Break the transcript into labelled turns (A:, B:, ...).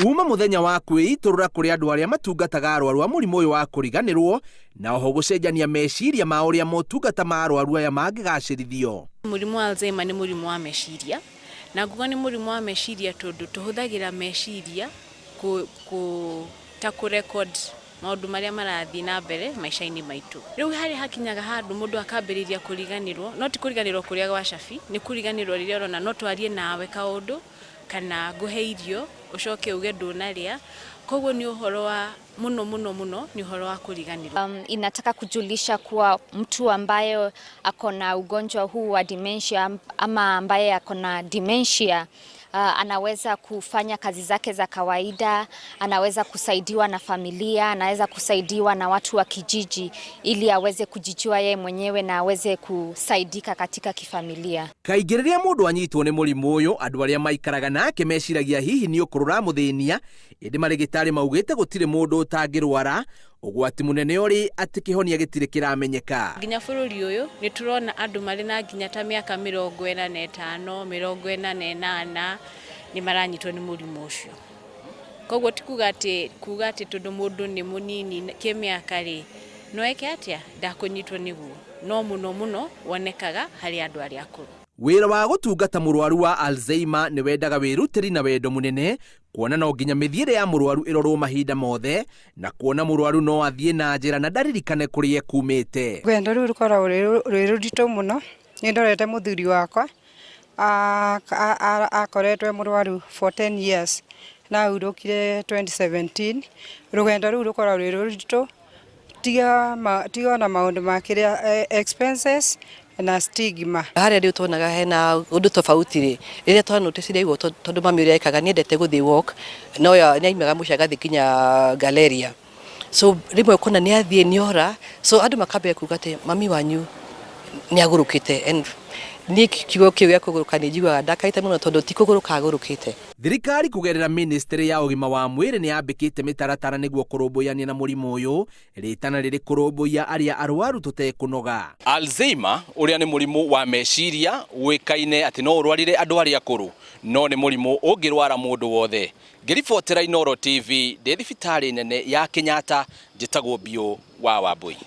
A: Uma mũthenya wa kwĩitũrũra kũrĩ andũ arĩa matungataga arwaru a mũrimũ ũyũ wa kũriganĩrwo na oho gũcenjania meciria ma ũrĩa motungata ma arwaru aya mangĩgacĩrithio.
B: Mũrimũ wa Alzheimer nĩ mũrimũ wa meciria, na nguga nĩ mũrimũ wa meciria tondũ tũhũthagĩra meciria kũ, kũ, ta kũ record maũndũ marĩa marathiĩ na mbere maica-inĩ maitũ. Rĩu harĩa hakinyaga handũ mũndũ akambĩrĩria kũriganĩrwo, no ti kũriganĩrwo kũrĩa gwa cabi, nĩ kũriganĩrwo rĩrĩa ũrona no twarie nawe kaũndũ kana ngũhe irio ũcoke uge ndũnarĩa, koguo nĩ ũhoro wa mũno mũno mũno nĩ ũhoro wa kũriganĩrwo.
C: Inataka kujulisha kuwa mtu ambaye ako na ugonjwa huu wa dementia ama ambaye ako na dementia anaweza kufanya kazi zake za kawaida, anaweza kusaidiwa na familia, anaweza kusaidiwa na watu wa kijiji ili aweze kujijua yeye mwenyewe na aweze kusaidika katika kifamilia.
A: Kaingĩ rĩrĩa mũndũ anyitwo nĩ mũrimũ ũyũ, andũ arĩa maikaraga nake meciragia hihi nĩ ũkũrũ ũramũthĩnia, ĩndĩ marĩgĩtarĩ maugĩte gũtirĩ mũndũ ũtangĩrwara. Ũgwati mũnene ũrĩ atĩ kĩhonia gĩtirĩ kĩramenyeka.
B: Nginya bũrũri ũyũ nĩ tũrona andũ marĩ na nginya ta mĩaka 45, 48 nĩ maranyitwo nĩ mũrimũ ũcio. Koguo ti kuga atĩ tondũ mũndũ nĩ mũnini kĩmĩaka rĩ, no eke atĩa ndakũnyitwo nĩguo, no mũno mũno wonekaga harĩ andũ arĩa akũrũ.
A: Wĩra wa gũtungata mũrwaru wa Alzheimer nĩ wendaga wĩrutĩri na wendo mũnene, kuona no nginya mĩthiĩre ya mũrwaru ĩrorwo mahinda mothe, na kuona mũrwaru no athiĩ na njĩra na ndaririkane kũrĩa ekumĩte.
D: Rũgendo rũu rũkoragwo rwĩ rũritũ mũno. Nĩ ndorete mũthuri wakwa akoretwo e mũrwaru for 10 years na ahurũkire 2017. Rũgendo rũu rũkoragwo rwĩ rũritũ tiga ona maũndũ ma kĩrĩa, expenses na stigma.
E: Harĩa rĩu tuonaga hena ũndũ tofauti rĩ, rĩrĩa twanotĩcire ũguo, tondũ mami ũrĩa ekaga nĩ endete gũthiĩ walk, no nĩ aimaga mũciĩ agathiĩ nginya Galeria, so rĩmwe ũkona nĩ athiĩ nĩ ora, so andũ makambia kuga atĩ mami wanyu nĩ agũrũkĩte, and niĩ kiugo kĩu gĩa kũgũrũka nĩ njiguaga ndakarĩte mũno tondũ ti kũgũrũka agũrũkĩte.
A: Thirikari kũgerera ministry ya ũgima wa mwĩrĩ nĩ yambĩkĩte mĩtaratara nĩguo kũrũmbũyania na mũrimũ ũyũ, rĩtana rĩrĩ kũrũmbũiya arĩa arwaru tũtekũnoga. Alzheimer ũrĩa nĩ mũrimũ wa meciria ũĩkaine atĩ no ũrwarire andũ arĩa akũrũ, no nĩ mũrimũ ũngĩrwara mũndũ wothe. Ngĩribotera Inooro TV ndĩ thibitarĩ nene ya Kenyatta, njĩtagwo Biũ wa Wambui.